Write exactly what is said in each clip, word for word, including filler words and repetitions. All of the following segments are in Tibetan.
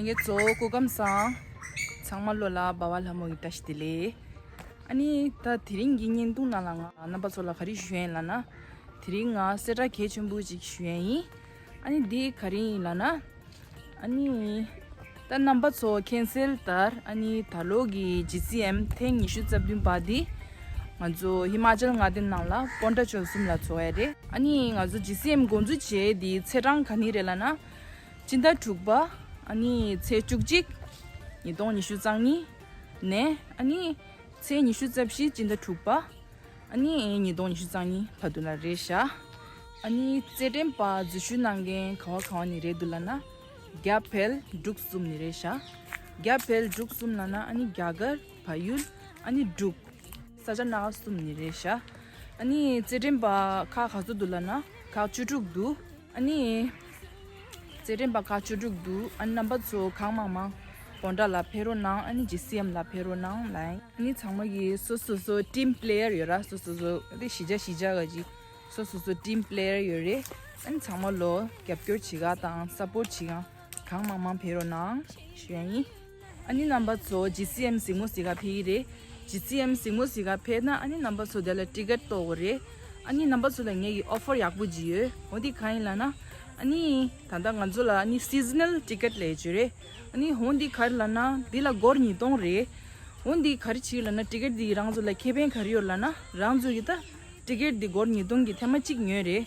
ངེད་ཚོ་སྐུ་ཁམས་བཟང་། ཚང་མ་ལོ་ལ་སྦ་བ་ལྷ་མོ་ཡི་བཀྲ་ཤིས་བདེ་ལེགས། ཨ་ནི་ད་དེ་རིང་གི་བརྙན་ཐུང་ནང་ལ་ང་རྣམ་པ་ཚོ་ལ་ག་རེ་ཞུ་ཡ་ཡིན་ལབ་ན། དེ་རིང་ང་གསལ་བསྒྲགས་གལ་ཆེན་པོ་ཅིག་ཞུ་ཡ་ཡིན། ཨ་ནི་འདི་ག་རེ་ཡིན་ལབ་ན། ཨ་ནི་ད་རྣམ་པ་ཚོ་མཁྱེན་གསལ་ལྟར་ཨ་ནི་ད་ལོ་གི་ཇི་སི་ཨེམ་ཐེངས་ཉི་ཤུ་རྩ་བདུན་པ་འདི་ང་ཚོ་ཧི་མ་ཅལ་མངའ་སྡེ་ནང་ལ་པོན་ཊ་ཆོལ་གསུམ་ལ་འཚོགས་ཡ་རེད། ཨ་ནི་ང་ཚོ་ཇི་སི་ཨེམ་འགོ་འཛུགས་བྱས་དེའི་ཚེས་གྲངས་ག་ནི་རེད་ལབ་ན། སྤྱི་ཟླ་དྲུག་པ། ཨ་ནི་ཚེས་བཅུ་གཅིག་ཉིས་སྟོང་ཉི་ཤུ་རྩ་གཉིས་ནས་ཨ་ནི་ཚེས་ཉི་ཤུ་རྩ་བཞི་སྤྱི་ཟླ་དྲུག་པ། ཨ་ནི་ཉིས་སྟོང་ཉི་ཤུ་རྩ་གཉིས་བར་དུ་ལ་རེད་ཤག་ཨ་ནི་རྩེད་འགྲན་པ་འཛུལ་ཞུགས་གནང་མཁན་ག་བ་ག་བ་ནས་རེད་འདུག་ལབ་ན། རྒྱ་བལ་འབྲུག་གསུམ་ནས་རེད་ཤག་རྒྱ་བལ་འབྲུག་གསུམ་ལབ་ན་ཨ་ནི་རྒྱ་གར། བལ་ཡུལ། ཨ་ནི་འབྲུག་ས་ཆ་སྣ་ཁ་གསུམ་ནས་རེད་ཤག་ཨ་ནི་རྩེད་འགྲན་པ་ཁག་ག་ཚོད་འདུག་ལབ་ན་ཁག་བཅུ་དྲུག་འདུག་ཨ་ནི་རྩེད་འགྲན་པ་ཁག་བཅུ་དྲུག་འདུག་ཨ་ནི་རྣམ་པ་ཚོ་གང་མང་མང་པོན་ཊ་ལ་ཕེབས་རོགས་གནང་། ཨ་ནི་ཇི་སི་ཨེམ་ལ་ཕེབས་རོགས་གནང་ལབ་ཡིན། ཨ་ནི་ཚང་མ་གི་སོ་སོ་སོ་ཊིམ་པི་ལེ་ཡར་ཡོད་ར། སོ་སོ་སོ་དེ་གཞིས་ཆགས་གཞིས་ཆགས་ག་ཅིག་སོ་སོ་སོ་ཊིམ་པི་ལེ་ཡར་ཡོད་རེད། ཨ་ནི་ཚང་མ་ལོ་རྒྱབ་སྐྱོར་བྱེད་ག་དང་སཔོར་ཊི་བྱེད་ག་གང་མང་མང་ཕེབས་རོགས་གནང་ཞུ་ཡ་ཡིན། ཨ་ནི་རྣམ་པ་ཚོ་ཇི་སི་ཨེམ་གཟིགས་མོ་གཟིགས་ག་ཕེབས་ཀྱི་རེད། ཇི་སི་ཨེམ་གཟིགས་མོ་གཟིགས་ག་ཕེབས་ན་ཨ་ནི་རྣམ་པ་ཚོ་དེ་ལ་ཊི་ཀེ་ཊི་གཏོང་དགོས་རེད། ཨ་ནི་རྣམ་པ་ཚོ་ལ་ངེད་ཀྱི་ཨོ་ཕར་ཡག་པོ་ཅིག་ཡོད། འོ་དེ་གང་ཡིན་ལབ་ན། ཨ་ནི་ད་ལྟ་ང་ཚོ་ལ་ཨ་ནི་སི་ཛི་ནལ་ཊི་ཀེ་ཊི་ལབ་ཡ་ཅིག་རེད། ཨ་ནི་འོ་དེ་ག་རེ་ལབ་ན་འདི་ལ་སྒོར་ཉིས་སྟོང་རེད། འོ་དེ་ག་རེ་བྱེད་ལབ་ན་ཊི་ཀེ་ཊི་འདི་རང་ཚོ་ལ་ཁེ་ཕན་ག་རེ་ཡོད་ལབ་ན་རང་ཚོ་གི་ད། ཊི་ཀེ་ཊི་འདི་སྒོར་ཉིས་སྟོང་གི་ཐེངས་མ་གཅིག་ཉོས་རེད།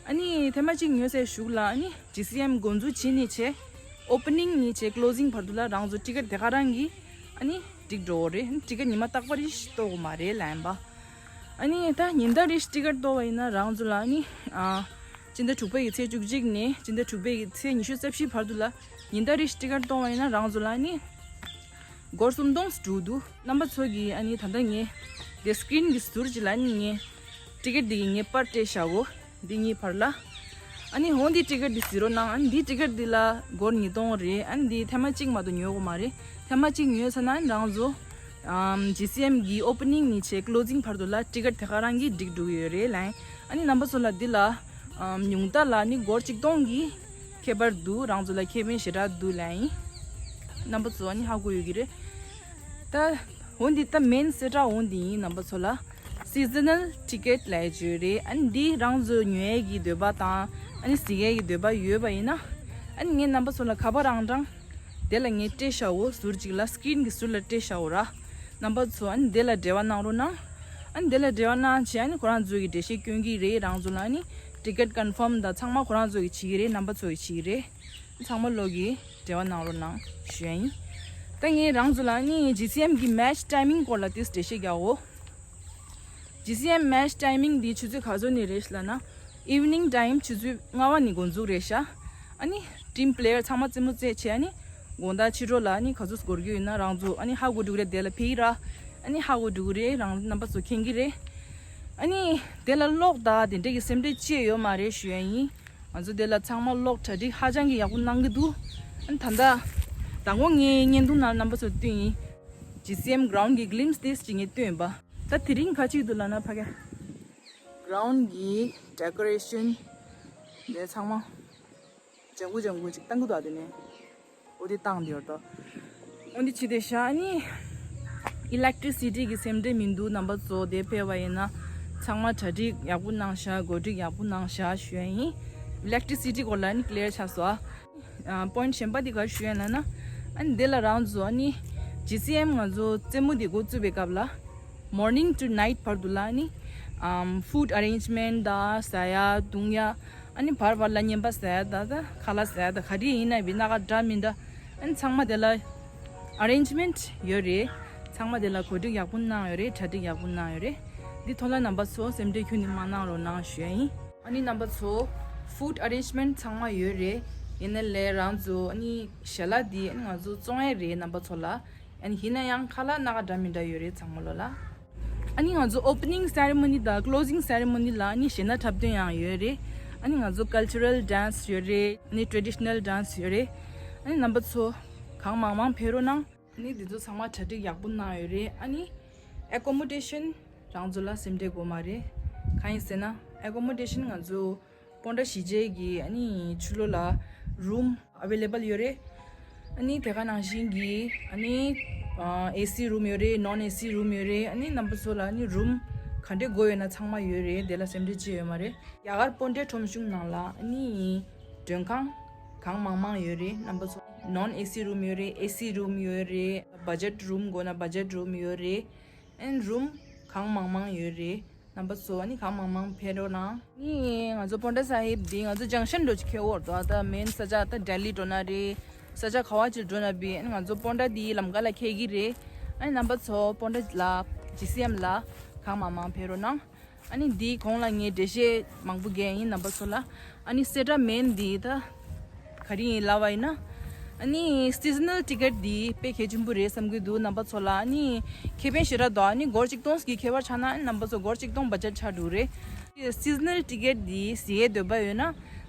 ཨ་ནི་ཐེངས་མ་གཅིག་ཉོས་སའི་གཞུག་ལ་ཨ་ནི་ཇི་སི་ཨེམ་འགོ་འཛུགས་བྱེད་ནས་བྱས། ཨོ་པ་ནིང་ནས་བྱས་ཀི་ལོ་ཛིང་བར་དུ་ལ་རང་ཚོ་ཊི་ཀེ་ཊི་དེ་ག་རང་གིས་ཨ་ནི་སྒྲིག་འགྲོ་གི་རེད། ཨ་ནི་ཊི་ཀེ་ཊི་ཉི་མ་རྟག་པར་རེ་ཞིག་གཏོང་དགོས་མ་རེད་ལབ་ཡིན་པ། ཨ་ནི་ད་ཉིན་ལྟར་རེ་ཞིག་ཊི་ཀེ་ཊི་གཏོང་བ་ཡིན་ན་རང་ཚོ་ལ་ཨ་ནི་ཨ་སྤྱི་ཟླ་དྲུག་པའི་གི་ཚེས་བཅུ་གཅིག་ནས་སྤྱི་ཟླ་དྲུག་པའི་གི་ཚེས་ཉི་ཤུ་རྩ་བཞི་བར་དུ་ལ་ཉིན་ལྟར་རེ་ཞིག་ཊི་ཀེ་ཊི་གཏོང་བ་ཡིན་ན་རང་ཚོ་ལ་ཨ་ནི། སྒོར་སུམ་སྟོང་འགྲོ་འདུག་རྣམ་པ་ཚོ་གིས་ཨ་ནི་ད་ལྟ་ངས་འདི་སི་ཀི་རིན་གྱི་ཟུར་གཅིག་ལ་ཨ་ནི་ངས་ཊི་ཀེ་ཊི་འདི་གི་ངས་པར་སྤྲད་བཞག་གོ། འདི་གཉིས་བར་ལ། ཨ་ནི་འོ་འདི་ཊི་ཀེ་ཊི་འདི་གཟིགས་རོགས་གནང་། ཨ་ནི་འདི་ཊི་ཀེ་ཊི་འདི་ལ་སྒོར་ཉིས་སྟོང་རེད། ཨ་ནི་འདི་ཐེངས་མ་གཅིག་མ་གཏོགས་ཉོ་དགོས་མ་རེད། ཐེངས་མ་གཅིག་ཉོས་ཚར་ན་ཨ་ནི་རང་ཚོ་ཨམ་ཇི་སི་ཨེམ་གི་ཨོ་པ་ནིང་ནས་བྱས་ཀི་ལོ་ཛིང་བར་དུ་ལ་ཊི་ཀེ་ཊི་དེ་ག་རང་གིས་སྒྲིག་འགྲོ་གི་ཡོད་རེད་ལབ་ཡིན། ཨ་ནི་རྣམ་པ་ཚོ་ལ་འདི་ལ་ཨམ་ཉུང་མཐའ་ལ་ནི་སྒོར་གཅིག་སྟོང་གི་ཁྱད་པར་འདུག་རང་ཚོ་ལ་ཁེ་ཕན་ཞེ་དྲག་འདུག་ལབ་ཡིན། རྣམ་པ་ཚོ་ཨ་ནི་ཧ་གོ་ཡོད་ཀྱི་རེད། ད་འོ་འདི་ད་མེན་གསལ་བསྒྲགས་འོ་འདི་ཡིན། རྣམ་པ་ཚོ་ལ་སི་ཛི་ནལ་ཊི་ཀེ་ཊི་ལབ་ཡ་ཅིག་ཡོད་རེད། ཨ་ནི་འདི་རང་ཚོ་ཉོ་ཡས་ཀྱི་འདོད་པ་དང་ཨ་ནི་གཟིགས་ཡས་ཀྱི་འདོད་པ་ཡོད་པ་ཡིན་ན། ཨ་ནི་ངས་རྣམ་པ་ཚོ་ལ་ཁ་པར་ཨང་གྲངས་དེ་ལ་ངས་སྤྲད་བཞག་གོ། ཟུར་གཅིག་ལ་སི་ཀི་རིན་གྱི་ཟུར་ལ་སྤྲད་བཞག་གོ་ར། རྣམ་པ་ཚོ་ཨ་ནི་དེ་ལ་འབྲེལ་བ་གནང་རོགས་གནང་། ཨ་ནི་དེ་ལ་འབྲེལ་བ་གནང་བྱས་ཨ་ནི་ཁོ་རང་ཚོ་གི་འགྲེལ་བཤད་སྐྱོན་གྱི་རེད། རང་ཚོ་ལ་ཨ་ནི་ཊི་ཀེ་ཊི་ཀོན་ཕོམ་དང་ཚང་མ་ཁོ་རང་ཚོ་གི་བྱེད་ཀྱི་རེད། རྣམ་པ་ཚོ་གི་བྱེད་ཀྱི་རེད། ཚང་མ་ལོག་གིས་འབྲེལ་བ་གནང་རོགས་གནང་ཞུ་ཡ་ཡིན། ད་ངས་རང་ཚོ་ལ་ནི་ཇི་སི་ཨེམ་གི་མེ་ཆི་ཊའི་མིང་སྐོར་ལ་ཏིས་འགྲེལ་བཤད་རྒྱག་འོ། ཇི་སི་ཨེམ་མེ་ཆི་ཊའི་མིང་འདི་ཆུ་ཚོད་ག་ཚོད་ནས་རེད་ལབ་ན། ཨི་ཝི་ནིང་ཊའིམ་ཆུ་ཚོད་ལྔ་པ་ནས་འགོ་འཛུགས་རེད་ཤག་ཨ་ནི་ཊིམ་པི་ལེ་ཡར་ཚང་མ་རྩེད་མོ་རྩེད་བྱས་ཨ་ནི་དགོང་དག་ཕྱི་དྲོ་ལ་ཨ་ནི་ག་ཚོད་འགོར་གྱི་ཡོད་ན་རང་ཚོ་ཨ་ནི་ཧ་གོ་འགྲོ་གི་རེད། དེ་ལ་ཕེབས་ར། ཨ་ནི་ཧ་གོ་འགྲོ་གི་རེད། རང་རྣམ་པ་ཚོ་མཁྱེན་གྱི་རེད། ཨ་ནི་དེ་ལ་གློག་དང་དེ་འདྲ་གི་སེམས་ཁྲལ་ཅི་ཡང་ཡོད་མ་རེད་ཞུ་ཡ་ཡིན། ང་ཚོ་དེ་ལ་ཚང་མ་གློག་གྲ་སྒྲིག་ཧ་ཅང་གི་ཡག་པོ་གནང་གི་འདུག་ཨ་ནི་ད་ལྟ་དང་པོ་ངའི་བརྙན་ཐུང་ནང་རྣམ་པ་ཚོར་སྟོན་ཡིན། ཇི་སི་ཨེམ་གྷི་རའུན་གི་གི་ལིམ་སི་ཏིས་ཅིག་ངས་སྟོན་ཡིན་པ། ད་དེ་རིང་ག་ཅིག་འདུག་ལབ་ན་ཕ་གི་གྷི་རའུན་གི་ཌེ་ཀོ་རེ་ཤན་དེ་ཚང་མ་ལྗང་གུ་ལྗང་གུ་ཅིག་བཏང་གི་འདུག་དེ་ནས། འོ་དེ་བཏང་དེ་ཡོད་དོ། འོ་དེ་ཕྱི་དེ་ཤ་ནི་ཨི་ལེག་ཊི་སི་ཊི་གི་སེམས་ཁྲལ་མི་འདུག་རྣམ་པ་ཚོ་དེ་ཕེབས་པ་ཡིན་ན་ཚང་མ་གྲ་སྒྲིག་ཡག་པོ་གནང་ཤག་གོ་སྒྲིག་ཡག་པོ་གནང་ཤག་ཞུ་ཡ་ཡིན། ཨི་ལེག་ཊི་སི་ཊི་སྐོར་ལ་ནི་ཀི་ལི་ཡར་ཆགས་སོང་ཨ། པོ་ཡིན་ཊི་གཞན་པ་དེ་ག་རེ་ཞུ་ཡ་ལབ་ན། ཨ་ནི་དེ་ལ་རང་ཚོ་ཨ་ནི་ཇི་སི་ཨེམ་ང་ཚོ་རྩེད་མོ་དེ་འགོ་བཙུགས་པའི་སྐབས་ལ་མོར་ནིང་ཊུ་ནའིཊ་བར་དུ་ལ་ཨ་ནི་ཨམ་ཕུཌ་ཨ་རེན་ཇི་མེན་ཊི་དང་ཟ་ཡ་བཏུང་ཡ། ཨ་ནི་བར་བར་ལ་བརྙན་པ་ཟ་ཡ་ད་ད་ཁ་ལག་ཟ་ཡ་ད་ག་རེ་ཡིན་ན་བི་སྣ་ཁ་འདྲ་མི་འདྲ། ཨ་ནི་ཚང་མ་དེ་ལ་ཨ་རེན་ཇི་མེན་ཊི་ཡོད་རེད། ཚང་མ་དེ་ལ་གོ་སྒྲིག་ཡག་པོ་གནང་ཡོད་རེད། གྲ་སྒྲིག་ཡག་པོ་གནང་ཡོད་རེད། འདི་ཐོག་ལ་རྣམ་པ་ཚོ་སེམས་ཁྲལ་ཁྱོན་ནས་མ་གནང་རོགས་གནང་ཞུ་ཡ་ཡིན། ཨ་ནི་རྣམ་པ་ཚོ་ཕུཌ་ཨ་རེན་ཇི་མེན་ཊི་ཚང་མ་ཡོད་རེད། ཡིན་ན་ལས་རང་ཚོ་ཨ་ནི་ཞལ་ལག་འདི་ཨ་ནི་ང་ཚོ་བཙོང་ཡ་རེད་རྣམ་པ་ཚོ་ལ། ཨ་ནི་ཡིན་ན་ཡང་ཁ་ལག་སྣ་ཁ་འདྲ་མི་འདྲ་ཡོད་རེད་ཚང་མ་ལོ་ལ། ཨ་ནི་ང་ཚོ་ཨོ་པ་ནིང་སེ་རི་མོ་ནི་དང་ཀི་ལོ་ཛིང་སེ་རི་མོ་ནི་ལ་ཨ་ནི་གཞས་སྣ་འཁྲབ་སྟོན་ཡང་ཡོད་རེད། ཨ་ནི་ང་ཚོ་ཀལ་ཅ་རལ་ཌན་སི་ཡོད་རེད། ཨ་ནི་ཊེ་རེ་ཌི་ཤ་ནལ་ཌན་སི་ཡོད་རེད། ཨ་ནི་རྣམ་པ་ཚོ་གང་མང་མང་ཕེབས་རོགས་གནང་། ཨ་ནི་འདི་ཚོ་ཚང་མ་གྲ་སྒྲིག་ཡག་པོ་གནང་ཡོད་རེད། ཨ་ནི་ཨེ་ཀོ་མོ་ཌེ་ཤན་རང་ཚོ་ལ་སེམས་ཁྲལ་དགོས་མ་རེད། གང་ཡིན་ཟེར་ན་ཨེ་ཀོ་མོ་ཌེ་ཤན་ང་ཚོ་པོན་ཊ་གཞིས་བྱེས་ཀྱི་ཨ་ནི་ཕྱི་ལོགས་ལ་རུམ་ཨ་ཝེ་ལེ་བལ་ཡོད་རེད། ཨ་ནི་དེ་ག་ནང་བཞིན་གྱི་ཨ་ནི་ཨེ་སི་རུམ་ཡོད་རེད། ནོན་ཨེ་སི་རུམ་ཡོད་རེད། ཨ་ནི་རྣམ་པ་ཚོ་ལ་ཨ་ནི་རུམ་ག་འདྲས་དགོས་ཡོད་ན་ཚང་མ་ཡོད་རེད། དེ་ལ་སེམས་ཁྲལ་བྱེད་ཡོད་མ་རེད། རྒྱ་གར་སྤོན་ཊ་ཁྲོམ་གཞུང་ནང་ལ་ཨ་ནི་མགྲོན་ཁང་གང་མང་མང་ཡོད་རེད། རྣམ་པ་ཚོ་ནོན་ཨེ་སི་རུམ་ཡོད་རེད། ཨེ་སི་རུམ་ཡོད་རེད། བ་ཇེཊ་རུམ་དགོས་ན་བ་ཇེཊ་རུམ་ཡོད་རེད། ཨན་རུམ་གང་མང་མང་ཡོད་རེད། རྣམ་པ་ཚོ་ཨ་ནི་གང་མང་མང་ཕེབས་རོགས་གནང་། ནི་ང་ཚོ་པོན་ཊ་སཱ་ཧིབ་འདི་ང་ཚོ་ཇང་ཤན་འགྲོ་ཅིག་ཁེལ་བོར་དོ། ད་མེན་ས་ཆ་ད་ལྡི་ལི་འགྲོ་ན་རེད། ས་ཆ་ག་བ་ཅིག་འགྲོ་ན་བི་ཨ་ནི་ང་ཚོ་པོན་ཊ་འདི་ལམ་ཀ་ལ་ཁེལ་གི་རེད། ཨ་ནི་རྣམ་པ་ཚོ་པོན་ཊ་ལ་ཇི་སི་ཨེམ་ལ་གང་མང་མང་ཕེབས་རོགས་གནང་། ཨ་ནི་འདིའི་གོང་ལ་ངས་འགྲེལ་བཤད་མང་པོ་རྒྱག་ཡིན་རྣམ་པ་ཚོ་ལ། ཨ་ནི་སེ་ཊ་མེན་འདི་ད་ག་རེ་ཡིན་ལབ་པ་ཡིན་ན། ཨ་ནི་སི་ཛི་ནལ་ཊི་ཀེཊ་འདི་དཔེ་གལ་ཆེན་པོ་རེད་བསམ་གྱི་འདུག་རྣམ་པ་ཚོ་ལ། ཨ་ནི་ཁེ་ཕན་ཞེ་དྲག་འདུག་ཨ་ནི་སྒོར་གཅིག་སྟོང་གི་ཁྱད་པར་ཆགས་ན་ཨ་ནི་རྣམ་པ་ཚོ་སྒོར་གཅིག་སྟོང་བ་ཇེཊ་ཆགས་འགྲོ་གི་རེད། སི་ཛི་ནལ་ཊི་ཀེཊ་འདི་གཟིགས་ཡས་འདོད་པ་ཡོད་ན་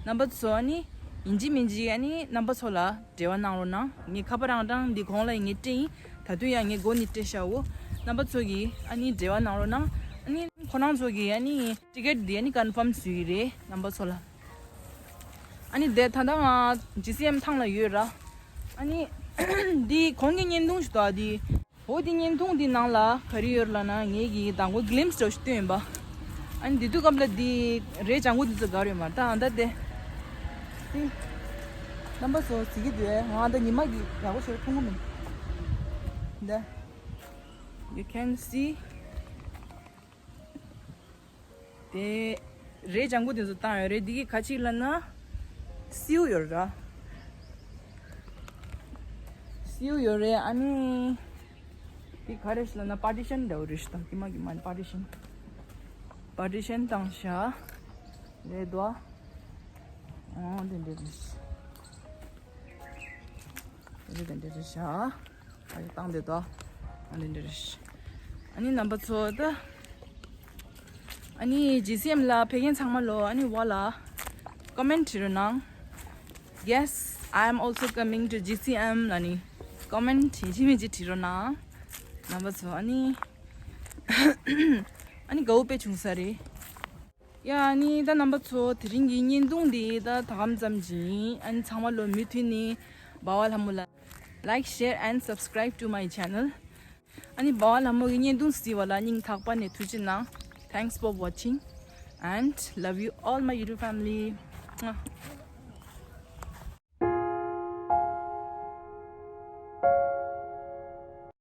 རྣམ་པ་ཚོ་ཨ་ནི་ཡིན་གཅིག་མིན་གཅིག་ཨ་ནི་རྣམ་པ་ཚོ་ལ་འབྲེལ་བ་གནང་རོགས་གནང་། ངས་ཁ་པར་ཨང་གྲངས་འདི་གོང་ལ་ངས་སྤྲད་ཡིན། ད་དུང་ཡང་ངས་འགོ་ནས་སྤྲད་ཤག་འོ། རྣམ་པ་ཚོ་གིས་ཨ་ནི་འབྲེལ་བ་གནང་རོགས་གནང་། ཨ་ནི་ཁོ་རང་ཚོ་གིས་ཨ་ནི་ཊི་ཀེཊ་འདི་ཨ་ནི་ཀོན་ཕམ་བཟོས་ཡི་རེད་རྣམ་པ་ཚོ་ལ། ཨ་ནི་དེ་ད་ལྟ་ང་ཇི་སི་ཨེམ་ཐང་ལ་ཡོད་ར། ཨ་ནི་འདི་གོང་གི་བརྙན་ཐུང་ཞིག་འདུག་ཨ་འདི། འོ་འདི་བརྙན་ཐུང་འདི་ནང་ལ་ག་རེ་ཡོད་ལབ་ན་ངེད་ཀྱིས་དང་པོ་གི་ལིམ་སི་འདྲ་ཞིག་སྟོན་ཡིན་པ། ཨ་ནི་འདི་དུས་སྐབས་ལ་འདི་རས་ལྗང་གུ་འདི་ཚོ་དགའ་རེད་མ་ད་ཨ་ད་དེ། འདི། རྣམ་པ་ཚོ་གཟིགས་ཀྱི་འདུག་ཨེ་ང་ད་ཉི་མ་གི་ཡག་པོ་ཞིག་མཐོང་གི་མིན། འདི། You can see. དེ་རས་ལྗང་གུ་དེ་ཚོ་བཏང་ཡོད་རེད། འདི་གི་ག་ཅིག་ལབ་ན་སེའུ་ཡོད་ར། སེའུ་ཡོད་རེད། ཨ་ནི་འདི་ག་རེ་ཞིག་ལབ་ན་པར་ཊི་ཤན་འདྲ་བོ་རེད་ཤག་ད་ཀྱི་མ་ཀྱི་མ་པར་ཊི་ཤན། པར་ཊི་ཤན་བཏང་ཤག་རེད་དོ། ཨོ་དེ་འདྲ་རེད། རེད་དེ་འདྲ་རེད་ཤག་ཨ་ཡོ་བཏང་དེ་དོ། ཨ་ནི་འདྲ་རེད། ཨ་ནི་རྣམ་པ་ཚོ་ད། ཨ་ནི་ཇི་སི་ཨེམ་ལ་ཕེབས་མཁན་ཚང་མ་ལོ་ཨ་ནི་ཝ་ལ་ཀོ་མེན་ཊི་བྲིས་རོགས་གནང་། Yes, I am also coming to G C M ལ་ནི་ཀོ་མེན་ཊི་ཡིན་གཅིག་མིན་གཅིག་བྲིས་རོགས་གནང་། རྣམ་པ་ཚོ་ཨ་ནི་ཨ་ནི་དགའ་བོ་དཔེ་བྱུང་ས་རེད། ཡ་ཨ་ནི་ད་རྣམ་པ་ཚོ་དེ་རིང་གི་བརྙན་ཐུང་འདི་ད་ད་གམ་ཙམ་ཅིག་ཡིན། ཨ་ནི་ཚང་མ་ལོ་མུ་མཐུད་ནས་འབའ་བ་ལྷ་མོ་ལ་like, share and subscribe to my channel. ཨ་ནི་འབའ་བ་ལྷ་མོ་གི་བརྙན་ཐུང་གཟིགས་པ་ལ་སྙིང་ཐག་པ་ནས་ཐུགས་རྗེ་གནང་། Thanks for watching and love you all my YouTube family.